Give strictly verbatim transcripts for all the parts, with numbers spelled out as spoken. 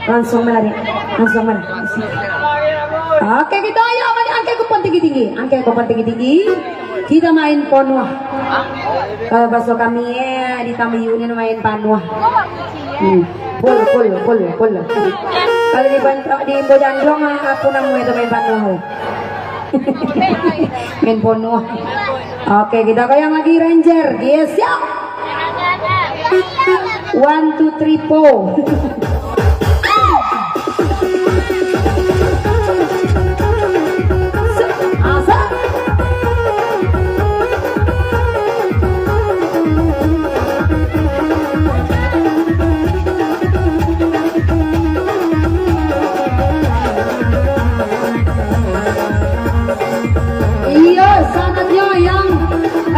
Langsung malari, langsung malari. Oke, kita ayo, angke kupon tinggi-tinggi, angke kupon tinggi-tinggi. Kita main ponuah. Kalau bahaso kami, eh, di Tamu Yunin main panuah. Hmm. Pul, pul, pul, pul. Kalau di Ban-, di Bojandong, apa namanya itu main panuah? Main ponuah. Oke, kita goyang lagi, Ranger. Yes, siap. One, two, three, four. Asik. Iyo, saatnyo yang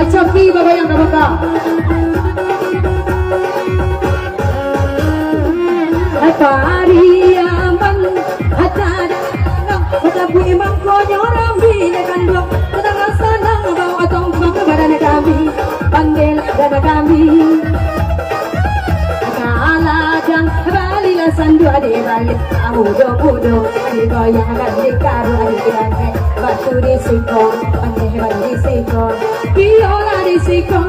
Coki bagoyang ka muko. Pariaman, hata, hata bui mangkonyo rambi ne kanduang, tatangah sanang bawa tongkong badan kami, panggil dana kami. Ka ladang balilah sanduak di baliak, mudo-mudo digoyangkan di karuah di angkek, batu di siko, pandeh batu di siko, biyolah di siko,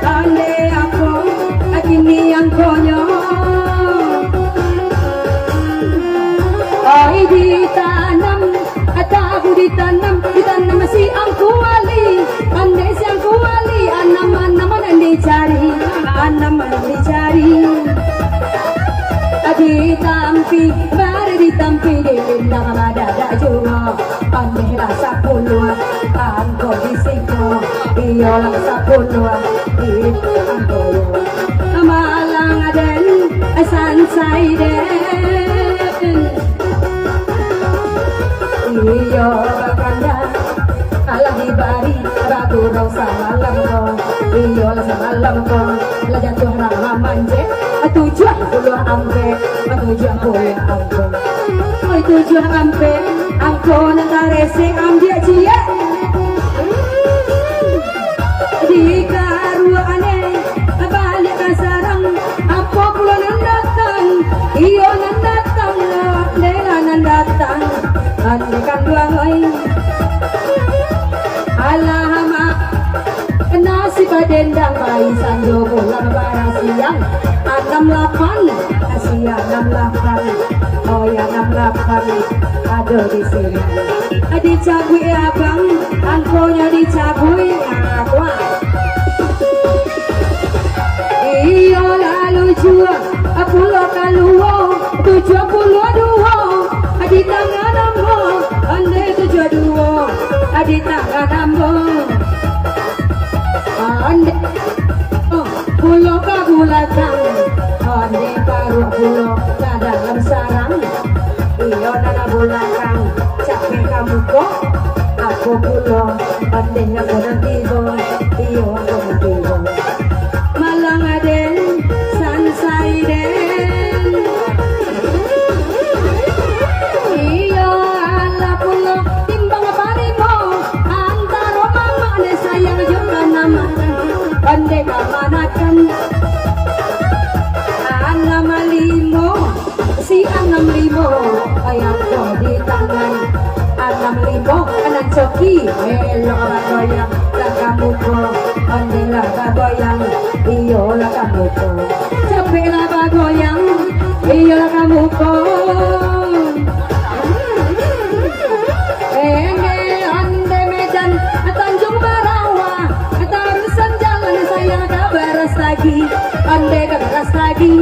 pandeh ako, kini angkonyo. Oi ditanam, tabu ditanam, ditanam si angku wali, pandeh si angku wali, anam-anam nan dicari, anam nan dicari. Ditampi, bari ditampi, dilindang badadak juo, pandehlah sapuluah, angko di siko, iyolah sapuluah, di angko. Malang den, sansai den. Iyo, bakanda, alah dibari bagurau samalam ko. Iyolah samalam ko, lah jatuah rama mancek, tujuah puluah ampek, tujuah puluah ampek. Oi, tujuah ampek, angko nan taresek ambiak ciek. Di karuah aneh, baliak ka sarang, apo pulo nan datang, iyo nan datang, ondeh lah nan datang, ondeh kanduang oi. Alamak, nasib badendang, pai sanjo bulan barasiang, anam lapan, siang anam lapan, oi anam lapan, ado di siko. Dicabuik abang, angkonyo dicabuik, ah, kuah. Iyo lalu juo, pulo kalua, tujuah puluah duo, di tangah ambo, ondeh tujuah duo, di tangah ambo, ondeh. Pulo ka bulakang, ondeh paruah pulo ka dalam sarang. Iyo nan bulakang, capek ka muko, apo pulo, ondeh angko nan tibo, iyo angko nan tibo. Malang den, sansai den. Iyo, alah pulo, timbang parimo, antaro mamak ne sayang jo kanamakan, ondeh kamanakan. Anam limo, si anam limo, ayam ko di tangan. Anam limo, anam coki, elok bagoyang, lah ka muko, ondeh lah bagoyang, iyo lah ka muko. Capek lah bagoyang, iyo lah ka muko. Ende, ande Medan, Tanjung Barawa, tarusan jalan sayang ka Baras Tagi, ande ka Baras Tagi.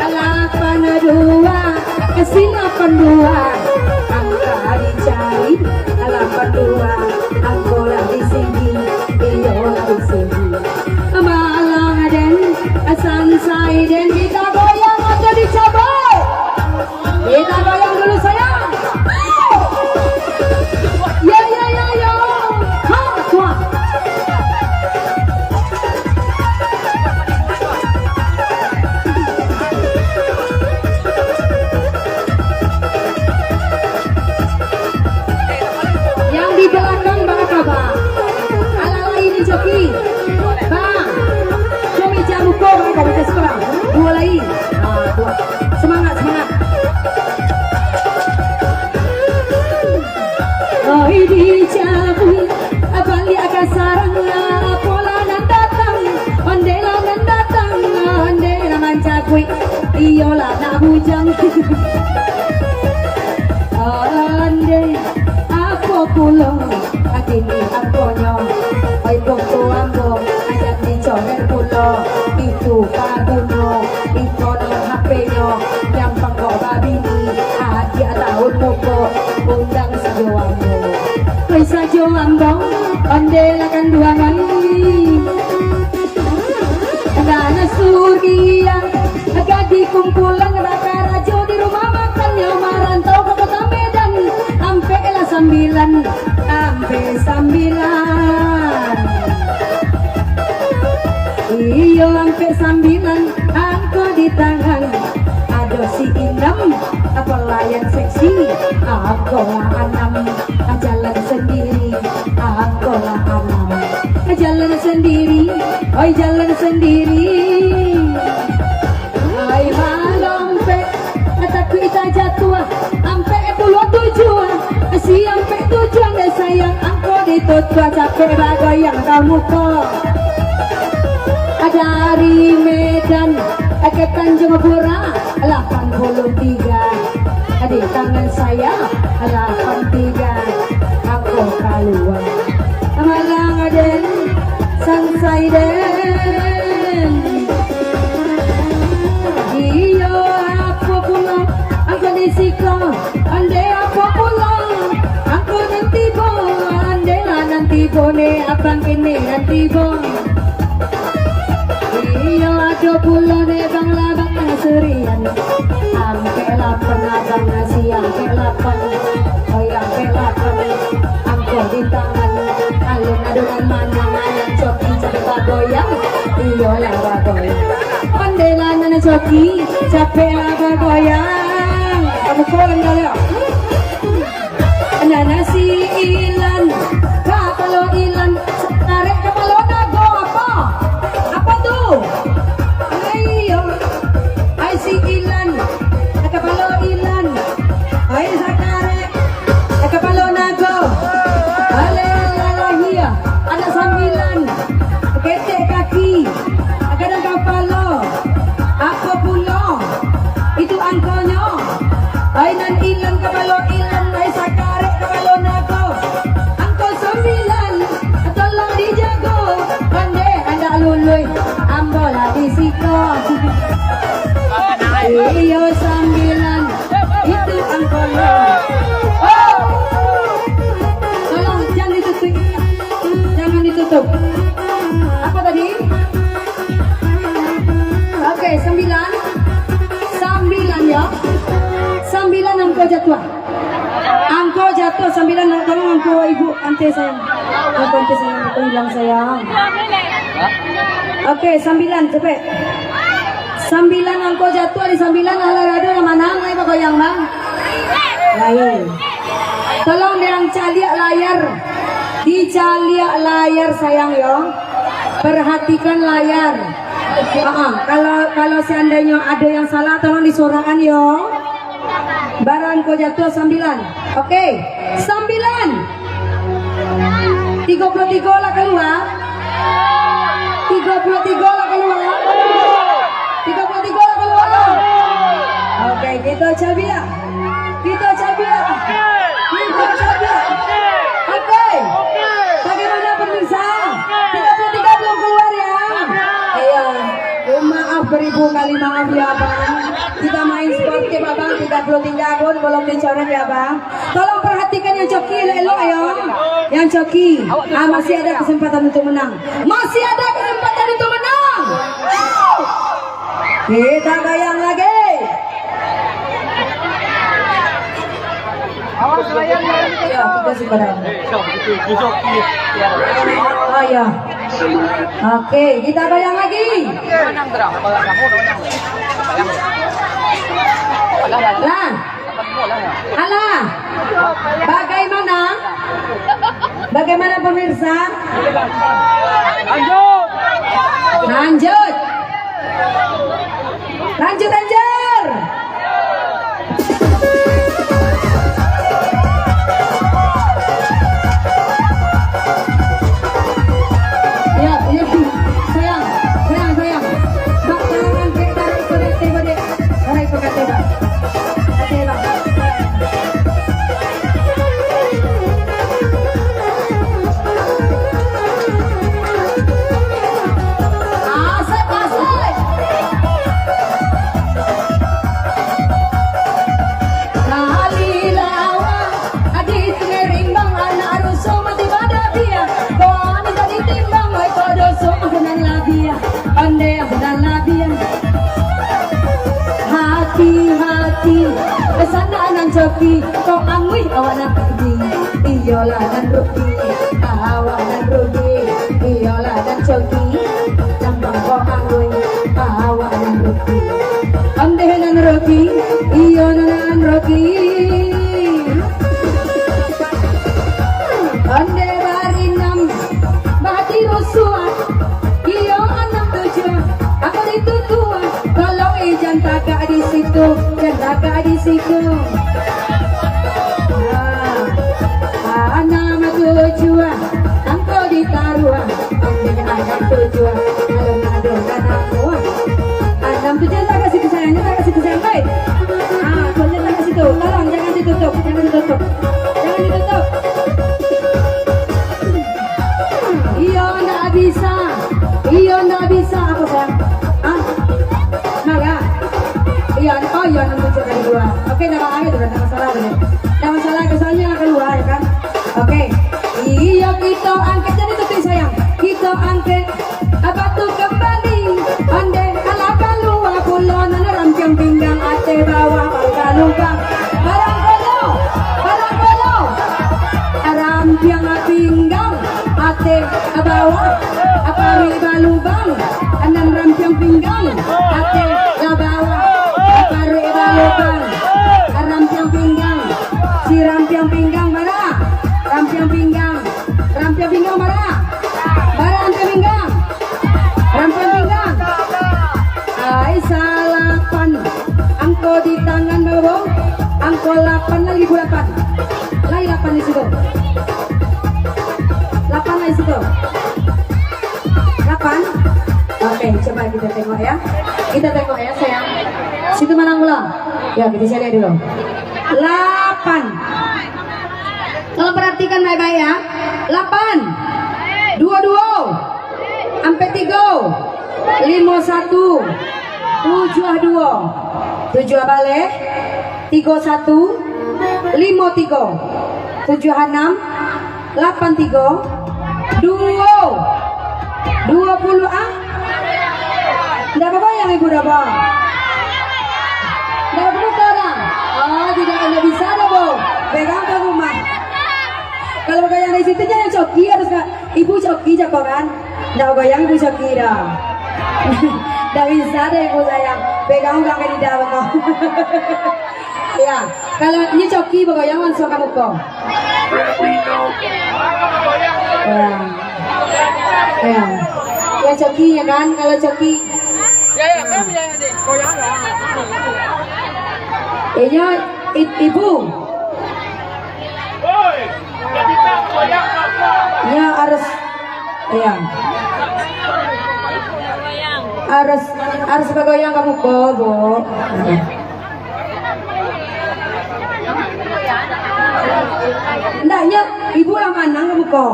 Lapan dua, silapan dua, angka dicari, lapan dua, angko lah di sigi, iyo lah di sigi. Malang den, sansai den, kita goyang atau dicabuik? Kita goyang dulu, sayang. Yo, yo, yo, yo. Ha, kuat. Yang di belakang, baa kaba? Alah, alah, ini joki. Bang, kami jamu kau, bang, kami ke sekolah. Iyolah nak bujang. Ondeh, apo pulo, kini angkonyo. Oi, foto ambo, ajan dicoret pulo. Itu paguno, iko nomor H P-nyo. Nyampang kok babini, adiak taun muko. Undang sajo ambo. Oi, sajo ambo, ondeh lah kanduangan. Nan suriang, gadih kumpulan, bakarajo di rumah makan, nyo marantau ka Kota Medan. Ampek lah sambilan, ampek sambilan. Iyo, ampek sambilan, angko di tangan. Ado si Inam, palayan seksi, angko lah anam. Jalan sendiri, angko lah anam. Jalan sendiri, oi, jalan sendiri. Ai, malompek, takuik tajatuah. Ampek pulo tujuah, si ampek tujuah, dek sayang angko ditutuah, capek bagoyang ka muko. Dari Medan ka Tanjung Pura, lapan puluh tiga. Di tangan saya, lapan tiga. Angko kalua. Malang den, sansai den. Iyo, apo pulo, angko di siko. Ondeh, apo pulo, angko nan tibo. Ondeh lah nan tibo, ne abang kini nan tibo. Iyo, ado pulo dek bang labang surian. Ampek lapan abang nasi, ampek lapan. Oi, ampek lapan. Angko di tangan. Alun ado nan manang, nan coki capek bagoyang. Iyolah bagoyang. Ondeh lah nan coki, capek lah bagoyang. Kamu kurang dah, yo. Nana si Ilan, kapalo ilan, sakarek kapalo nago, apo? Apo tu? Ayo, ai si Ilan, kapalo ilan, ai sakarek, kapalo nago. Alalahia, anak sambilan, ketek kaki, gadang kapalo. Apo pulo? Itu angkonyo. Ai nan ilan kapalo ilan, ai sakarek kapalo nago. Angko sambilan, tolong dijago. Ondeh andak lului, ambo lah di siko. Iyo sambilan, itu angkonyo. Oh. Tolong, jangan ditutup. Jangan ditutup. Apa tadi? Oke, sambilan. Sambilan, yo. Sambilan angko jatuah. Angko jatuah sambilan, tolong angko ibu ante sayang. Angko ante sayang, angko ilang sayang. Oke, sambilan, cepet. Sambilan angko jatuah di sambilan, alah ado nan manang, lai bagoyang, Bang. Lain. Tolong diang caliak layar. Dicaliak layar, sayang, yo. Perhatikan layar. Ha, kalau, kalau seandainyo ado yang salah, tolong disorakan, yo. Bara angko jatuah sambilan. Oke, sambilan. Tigo puluah tigo lah kalua. Tigo puluah tigo lah kalua. Tigo puluah tigo lah kalua. Oke, kito caliak. Kito caliak. Kito caliak. Oke. Bagaimana pemirsa? Tiga puluh tiga belum keluar ya? Iya. Oh, maaf beribu kali maaf ya, Bang. Kita main sportif, Abang. Tiga puluh tiga pun belum dicoret ya, Bang. Tolong perhatikan yang coki elok-elok ya. Yang coki. Ah, masih ada kesempatan untuk menang. Masih ada kesempatan untuk menang. Kita goyang lagi. Ya, kita sih pada. Oh ya. Oke, kita goyang lagi. Lah. Alah. Bagaimana? Bagaimana pemirsa? Lanjut. Lanjut. Lanjut, lanjut. Ya, ya. Sayang, sayang, sayang. Bak tangan, tarik, tarik, tarik, tarik. Labiah. Hati-hati, sanak nan coki, kok anguih awak nan rugi. Iyolah nan rugi, awak nan rugi. Iyolah nan coki, tambah kok anguih, awak nan rugi. Ondeh nan rugi, iyo nan rugi. Ondeh barinam, badi rusuah. Iyo anam tujuah, aku ditutuah. Tolong, eh, jan tagak di situ, jan tagak di situ. Ah, anam tujuah, angko ditaruah. Ambil anam tujuah, kalau nak ada anam tujuah. Anam tujuah, tagak situ sayang, tagak situ sayang, baik. Ah, tujuah tagak situ, tolong jangan ditutup, jangan ditutup. Jangan ditutup. Iyo ndak bisa. Iyo ndak bisa. Apa sayang? Ah? Marah? Iyo, oh iyo, anam tujuah dari dua. Oke, ndak masalah tu, ndak masalah tu. Ndak masalah, kesannya keluar, ya kan? Oke. Iyo, kito angkek, jadi tutup sayang. Kito angkek batu kambali. Ondeh alah kalua pulo nan rampiang pinggang ateh bawah paruik balubang. Barang kolo, barang kolo. Rampiang pinggang ateh bawah paruik balubang. Anam rampiang pinggang ateh bawah paruik balubang. Rampiang pinggang. Si rampiang pinggang mana? Rampiang pinggang. Rampiang pinggang bara? Bara rampiang pinggang? Rampiang pinggang. Ai, salapan. Angko di tangan, Bobo. Angko lapan, lai ibu lapan. Lai lapan di situ. Lapan lai situ. Lapan. Oke, coba kita tengok ya. Kita tengok ya, sayang. Situ mana mula? Ya, kita cari dulu. Lapan. Kalau perhatikan baik-baik ya. Lapan. Dua dua. Ampek tiga. Lima satu. Tujuh dua. Tujuh baleh. Tiga satu. Lima tiga. Tujuh enam. Lapan tiga. Dua. Dua puluh ah. Ndak bagoyang ibu dah, Bo? Ndak bagoyang orang? Oh, tidak, ndak bisa dah, Bo. Pegang ke rumah. Kalau bagoyang dari situ jangan coki harus ka-, ibu coki jako kan? Ndak bagoyang ibu coki dah. Ndak bisa dah ibu sayang. Pegang orang ke lidah beko. Ya, kalau ini coki bagoyang langsung ka muko. Ya. Ya. Ya, coki ya kan, kalau coki. Inyo i-, ibu. Ya harus, ya. Harus, harus bagoyang ka muko, Bu. Ndaknyo, ibu lah manang ka muko.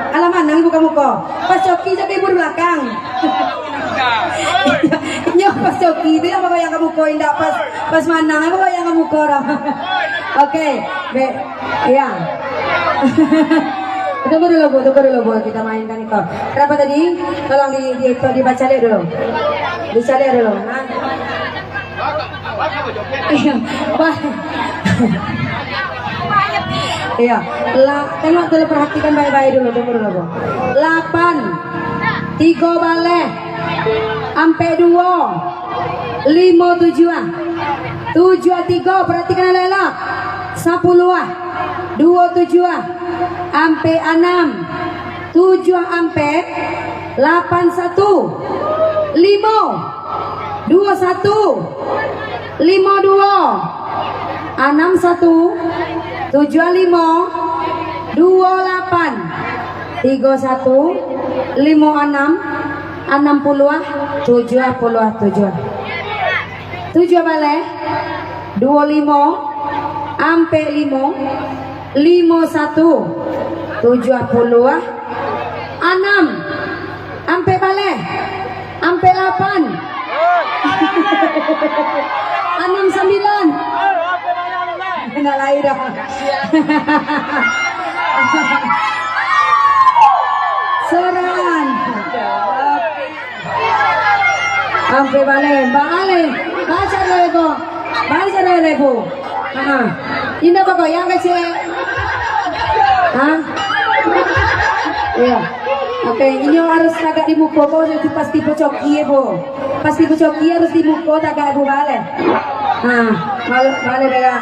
Alah manang ibu ka muko. Pas coki, coki ibu di balakang. Nyo pas coki tu yang bagoyang ka muko, indak pas, pas manang bagoyang ka muko doh. Oke, be-, iya. Tunggu dulu, Bu, tunggu dulu, Bu, kita mainkan itu. Berapa tadi? Tolong di, di, dibacaliak dulu. Dicaliak dulu, ha? Iya, wah. Iya, la-, tengok dulu, perhatikan baik-baik dulu, tunggu dulu, Bu. Lapan, tigo baleh, ampek duo, limo tujuah, tujuah tigo, perhatikan elok-elok. Sapuluah, duo tujuah, ampek anam, tujuah ampek, lapan satu, limo, duo satu, limo duo, anam satu, tujuah limo, duo lapan, tigo satu, limo anam, anam puluah, tujuah puluah tujuah. Tujuah baleh, duo limo, ampek limo, limo satu, tujuah puluah anam, ampek baleh, ampek lapan, anam sambilan. Nak lai dah. Sorangan. Ampek baleh, baleh. Baca dulu, Ibu. Baca dulu, Ibu. Ha. Indak bagoyang kecek? Ha? Iya. Oke, inyo harus tagak di muko, Bu, itu pasti bacoki, Bu. Pasti bacoki harus di muko tagak, Bu, baleh. Ha, baleh, baleh tagak.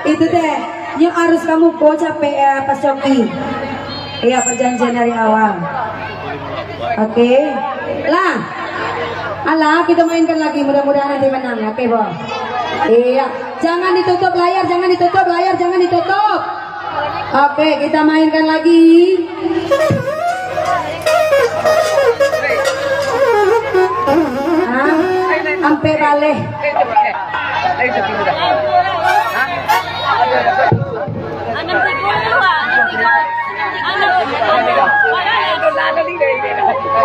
Itu teh, nyo harus ka muko capek, eh, pas coki. Iya, perjanjian dari awal. Oke. Lah. Alah, kita mainkan lagi. Mudah-mudahan nanti menang. Oke, Bo. Iya. Jangan ditutup layar, jangan ditutup layar, jangan ditutup. Oke, kita mainkan lagi. Ah, ampek baleh.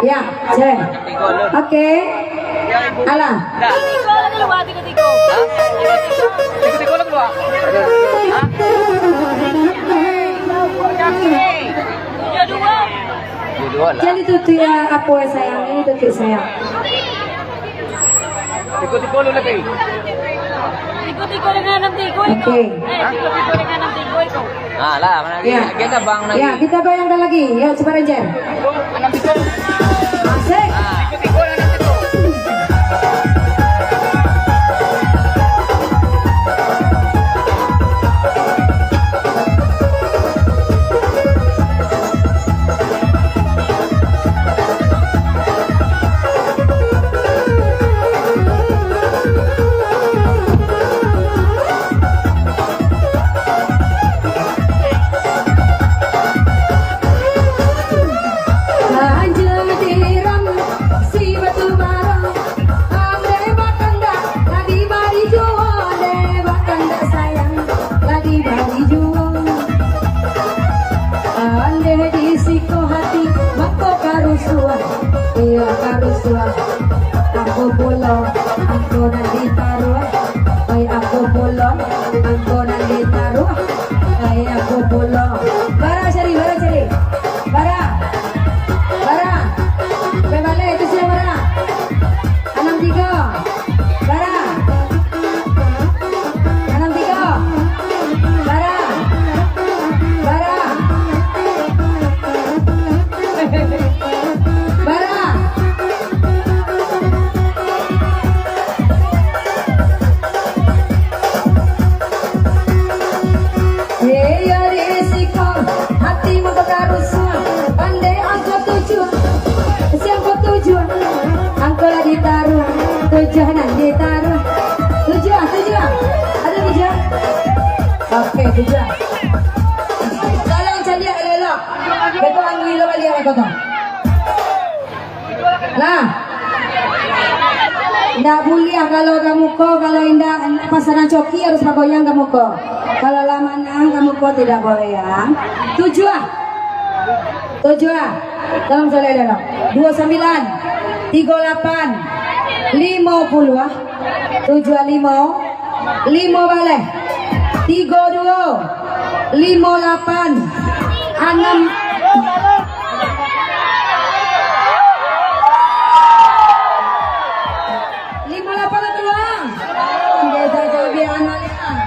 Ya, cek. Oke. Alah. Jadi tutuik ya, apo sayang, ini tutuik sayang. Tigo-tigo lu lagi. Tigo-tigo dengan enam tigo itu. Oke. Eh, tigo-tigo dengan enam tigo itu. Ah, lah, mana lagi? Ya. Lagi ada bang lagi. Ya, kita goyangkan lagi. Ya, Super Ranger. Enam tigo. Asik. Ah. Tigo-tigo dengan enam tigo. Banjir tiram si batu bara, andeh bakandak, tadi bari juo, andeh bakandak sayang, tadi bari juo. Andeh di siko hati, mako karusuah, iyo karusuah. Apo pulo, angko nan ditaruah, ai apo pulo, angko nan ditaruah, ai apo pulo. Bara cari, bara cari. Bara. Bara. Bebale itu sia bara. Anam tigo. Bara. Anam tigo. Bara. Bara. Bara. Iyo, risiko, hati mangko karusuah. Andeh angko tujuah, si angko tujuah, angko lah ditaruah, tujuah nan ditaruah. Tujuah, tujuah. Ado tujuah? Oke, tujuah. Tolong caliak elok-elok. Beko angin lo baliak beko tu. Lah. Ndak buliah kalau ka muko, kalau indak, pasaran coki harus bagoyang ka muko. Kalau lah manang ka muko tidak boleh ya. Tujuah. Tujuah. Tolong caliak dulu. Duo sambilan, tigo lapan, limo puluah, tujuah limo, limo baleh, tigo duo, limo lapan, anam. Limo lapan lah tu, Bang. Tidak saja biar anak lihat.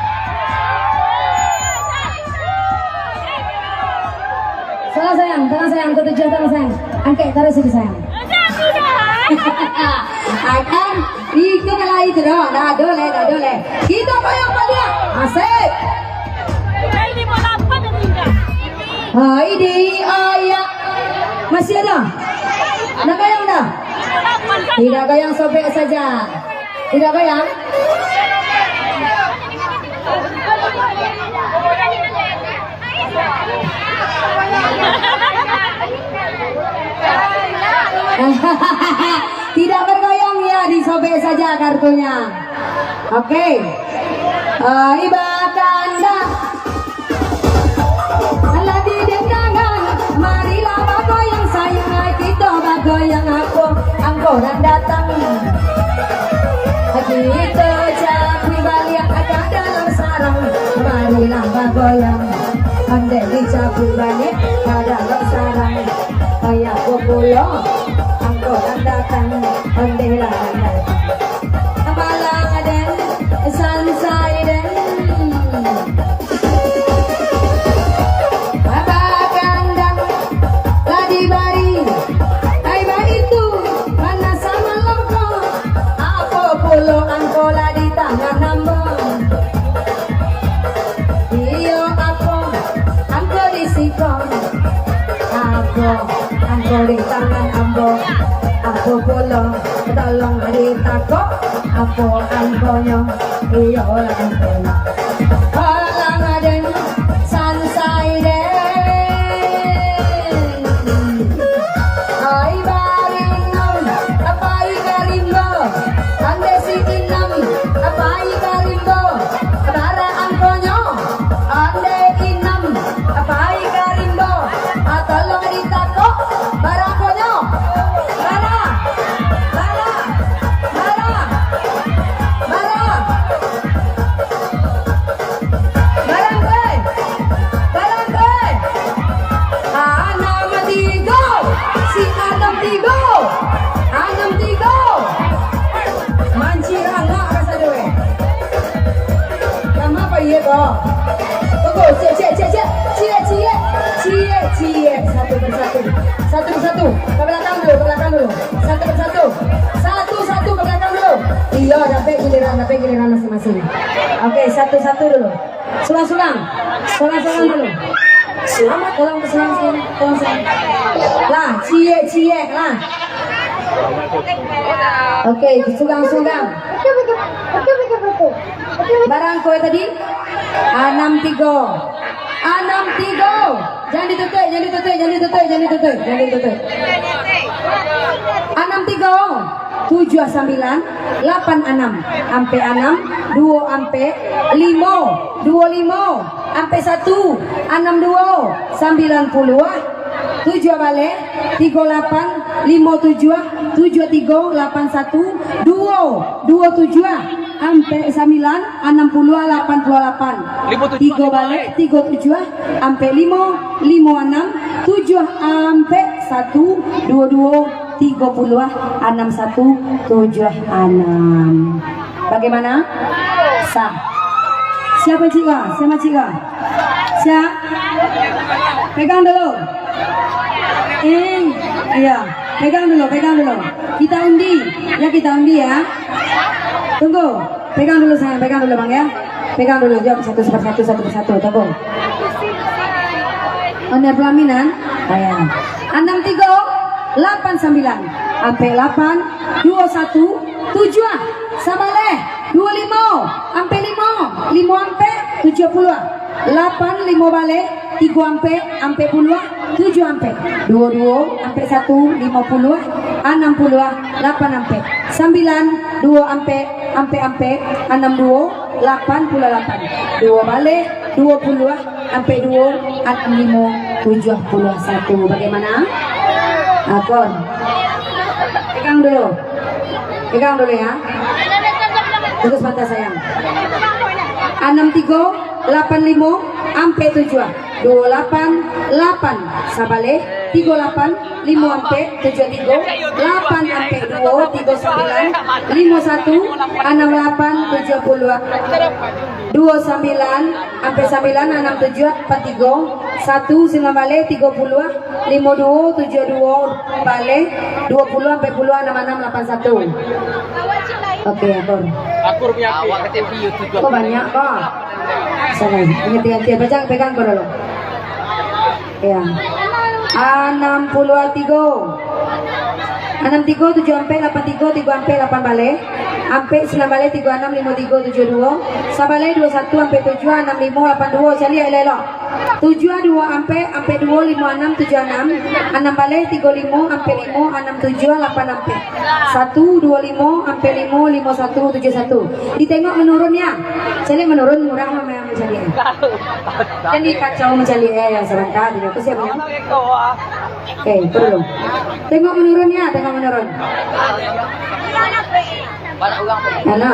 Salah sayang, salah sayang, ketujuh salah sayang. Angkek taruh situ sayang. Akan itu kalau itu doh, dah ado leh, dah ado leh. Kita goyang baliak. Asik. Hai di ayak. Masih ada? Nak goyang dah? Tidak goyang, sobek saja. Tidak goyang? Tidak bergoyang ya, disobek saja kartunya. Oke. Ai batanda. Alah didendangan, marilah bagoyang sayang, ai kito bagoyang apo, angko nan datang. Kito cabuik baliak ka dalam sarang, marilah bagoyang. Andai dicabuik baliak ka dalam sarang, kaya populo, angko nan datang. Ondeh lah, malang den, sansai den. Abah kandang lah dibari, ai baitu, mana samalam ko. Apo pulo angko lah di tangan ambo. Iyo, apo angko di siko. Apo angko di tangan ambo. Apo pulo tolong ditakok. Apo angkonyo, iyo lah angkonyo. Alang den, sansai den. Ai barinam, apai karimbo. Ande si inam, apai karimbo. Bara angkonyo, ande inam, apai karimbo. Ah, tolong ditakok, bara angkonyo. Bara, bara, bara, bara. Barang, eh! Barang, eh! Anam tigo! Si anam tigo! Anam tigo! Mancirang lah ka sadonyo, eh. Nama apa iya ko? Tunggu, ciek, ciek, ciek, ciek. Ciek, ciek, ciek. Satu persatu. Satu persatu. Ke belakang dulu, ke belakang dulu. Satu persatu. Satu-satu ke belakang dulu. Iya, dapek giliran, dapek giliran masing-masing. Oke, satu-satu dulu. Surang-surang. Surang-surang dulu. Tolong surang-surang. Tolong surang. Lah, ciek-ciek lah. Oke, surang-surang. Bara angko tadi? Anam tigo. Anam tigo. Jangan ditutuik, jangan ditutuik, jangan ditutuik, jangan ditutuik, jangan ditutuik. Anam tigo, tujuah sambilan, lapan anam, ampek anam, duo ampek, limo, duo limo, ampek satu, anam duo, sambilan puluah, tujuah baleh, tigo lapan, limo tujuah, tujuah tigo, lapan satu, duo, duo tujuah, ampek sambilan, anam puluah, lapan puluah lapan. Tigo baleh, tigo tujuah, ampek limo, limo anam, tujuah ampek, satu, duo duo, tigo puluah, anam satu, tujuah anam. Bagaimana? Sah. Siapa cik Wa? Siapa cik Wa? Siap? Pegang dulu. Eh, iya. Pegang dulu, pegang dulu. Kita undi. Ya, kita undi ya. Tunggu. Pegang dulu sayang, pegang dulu bang ya. Pegang dulu, jawab satu persatu, satu persatu. Tunggu. Ondeh pelaminan. Sayang. Anam tigo, lapan sambilan. Ampek lapan, duo satu, tujuah. Sabaleh, duo limo. Ampek limo, limo ampek, tujuah puluah. Lapan limo baleh, tigo ampek, ampek puluah, tujuah ampek, duo duo, ampek satu, limo puluah, anam puluah, lapan ampek, sambilan, duo ampek, ampek ampek, anam duo, lapan puluah lapan, duo baleh, duo puluah, ampek duo, anam limo, tujuah puluah satu. Bagaimana? Akor. Pegang dulu. Pegang dulu ya. Tunggu sebentar sayang. Anam tigo, lapan limo, ampek tujuah, duo lapan, lapan, sabaleh, tigo lapan, limo ampek, tujuah tigo, lapan ampek duo, tigo sambilan, limo satu, anam lapan, tujuah puluah, duo sambilan, ampek sambilan, anam tujuah, ampek tigo, satu, sambilan baleh, tigo puluah, limo duo, tujuah duo, baleh, duo puluah, ampek puluah, anam anam, lapan satu. Oke, akur. Akur punya api. Awak kata view tujuh. Kok banyak, Bang? Salah. Ingat, ingat, ingat. Pegang, pegang ko dulu. Ya. Anam puluah tigo. Anam tigo, tujuah ampek, lapan tigo, tigo ampek, lapan baleh. Ampek, sambilan baleh, tigo anam, limo tigo, tujuah duo. Sabaleh, duo satu, ampek tujuah, anam limo, lapan duo. Caliak elok-elok. Tujuah duo ampek, ampek duo limo anam, tujuah anam, anam baleh tigo limo, ampek limo, anam tujuah, lapan ampek. Satu duo limo, ampek limo, limo satu, tujuah satu. Ditengok menurun ya. Caliak menurun, murah mah yang mencaliak. Jadi kacau mencaliak ya, ya, sebentar, tengok ke siapa ya. Oke, turun. Tengok menurun ya, tengok menurun. Mana?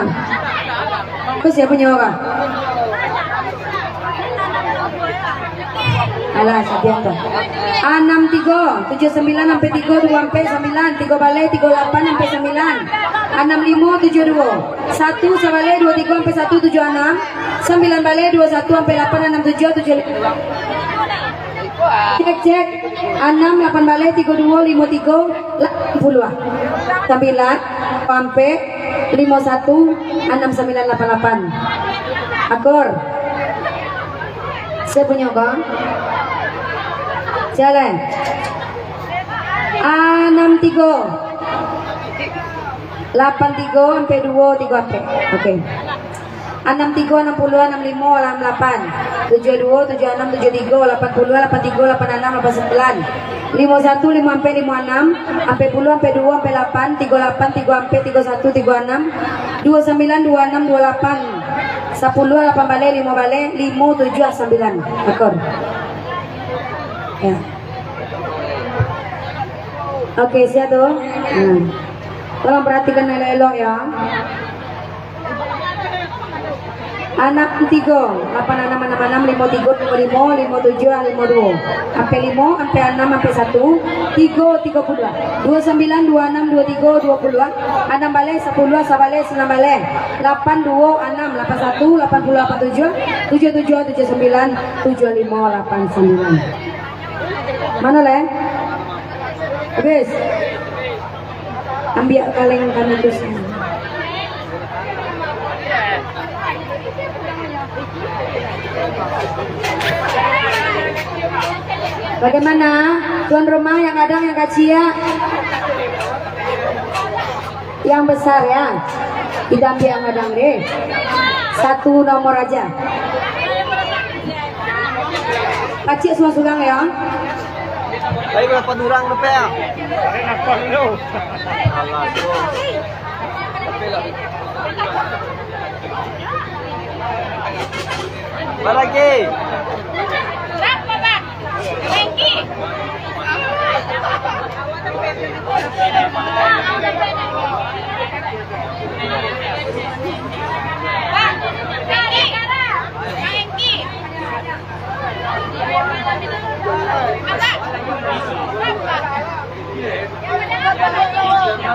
Ko siapa nyawa kah? Alah, sabian tu. Anam tigo, tujuah sambilan ampek tigo, duo ampek sambilan, tigo baleh, tigo lapan ampek sambilan, anam limo, tujuah duo, satu sabaleh, duo tigo ampek satu, tujuah anam, sambilan baleh, duo satu ampek lapan, anam tujuah, tujuah limo. Cek, cek. Anam, lapan baleh, tigo duo, limo tigo, lapan puluah. Sambilan, ampek, limo satu, anam sambilan, lapan lapan. Akur. Sia punyo ko? Sia lai? Anam tigo. Lapan tigo, ampek duo, tigo ampek. Oke. Anam tigo, anam puluah, anam limo, anam lapan. Tujuah duo, tujuah anam, tujuah tigo, lapan puluah, lapan tigo, lapan anam, lapan sambilan. Limo satu, limo ampek, limo anam, ampek puluah, ampek duo, ampek lapan, tigo lapan, tigo ampek, tigo satu, tigo anam, duo sambilan, duo anam, duo lapan, sapuluah, lapan baleh, limo baleh, limo tujuah sambilan. Akur. Ya. Oke, sia tu? Nah. Tolong perhatikan elok-elok ya. Anam tigo, lapan anam anam anam, limo tigo limo limo, limo tujuah limo duo, ampek limo, ampek anam, ampek satu, tigo tigo puluah, duo sambilan, duo anam, duo tigo, duo puluah, anam baleh, sapuluah, sabaleh, sambilan baleh, lapan duo anam, lapan satu, lapan puluah, lapan tujuah, tujuah tujuah, tujuah sambilan, tujuah limo, lapan sambilan. Mano lai? Habis. Ambiak kaleng kami tu. Bagaimana? Tuan rumah yang gadang, yang kaciak? Yang besar ya. Kita ambiak yang gadang deh. Satu nomor aja. Pacik surang-surang ya. Baik, berapa durang dapek ya? Alah, tu. Balagi.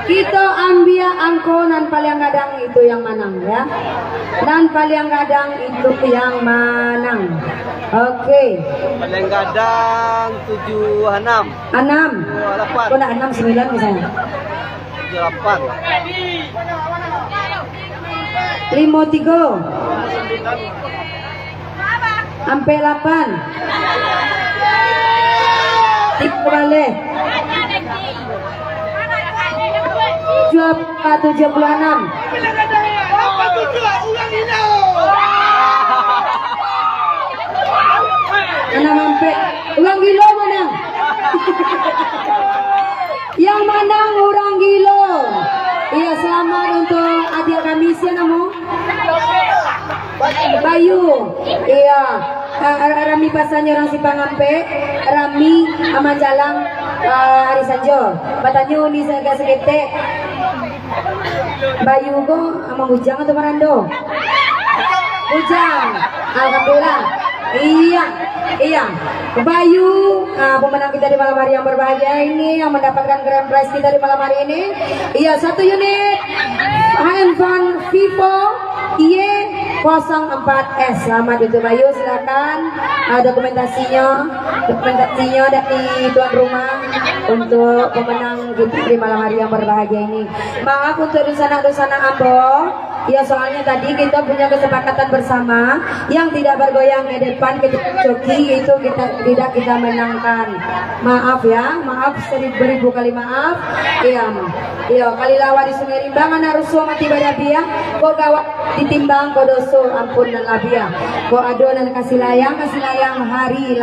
Kito ambiak angko nan paliang gadang itu yang manang, ya. Nan paliang gadang itu yang manang. Oke. Paliang gadang tujuah anam. Anam. Tujuah lapan. Kok nak anam sambilan misalnya? Tujuah lapan. Limo tigo. Ampek lapan. Tigo baleh. Tujuah, tujuah puluah anam. Anam ampek. Urang gilo manang. Yang manang urang gilo. Iya, selamat untuk adik kami. Sia namo? Bayu. Iya. Ah, ah, rami pasannyo urang Simpang Ampek, rami, ah, manjalang, ah, ari sanjo. Batanyo ni saketek-saketek. Bayu ko, ah, mangujang atau marando? Ujang. Alhamdulillah. Iya, iya. Bayu, ah, pemenang kita di malam hari yang berbahagia ini, yang mendapatkan grand prize kita di malam hari ini. Iya, satu unit handphone Vivo Y kosong empat S. Selamat untuk Bayu, silakan, ah, dokumentasinyo, dokumentasinyo dari tuan rumah untuk pemenang kita di malam hari yang berbahagia ini. Maaf untuk dunsanak-dunsanak ambo. Ya, soalnya tadi kita punya kesepakatan bersama, yang tidak bergoyang ke depan, kita coki, itu kita tidak kita menangkan. Maaf ya, maaf seribu ribu kali maaf. Iya, iya, kali lawa di Sungai Rimbang, anak rusuh mati badabiah, kok gawak ditimbang, kok doso ampun nan labiah. Kok ado nan kasih layang, kasih layang hari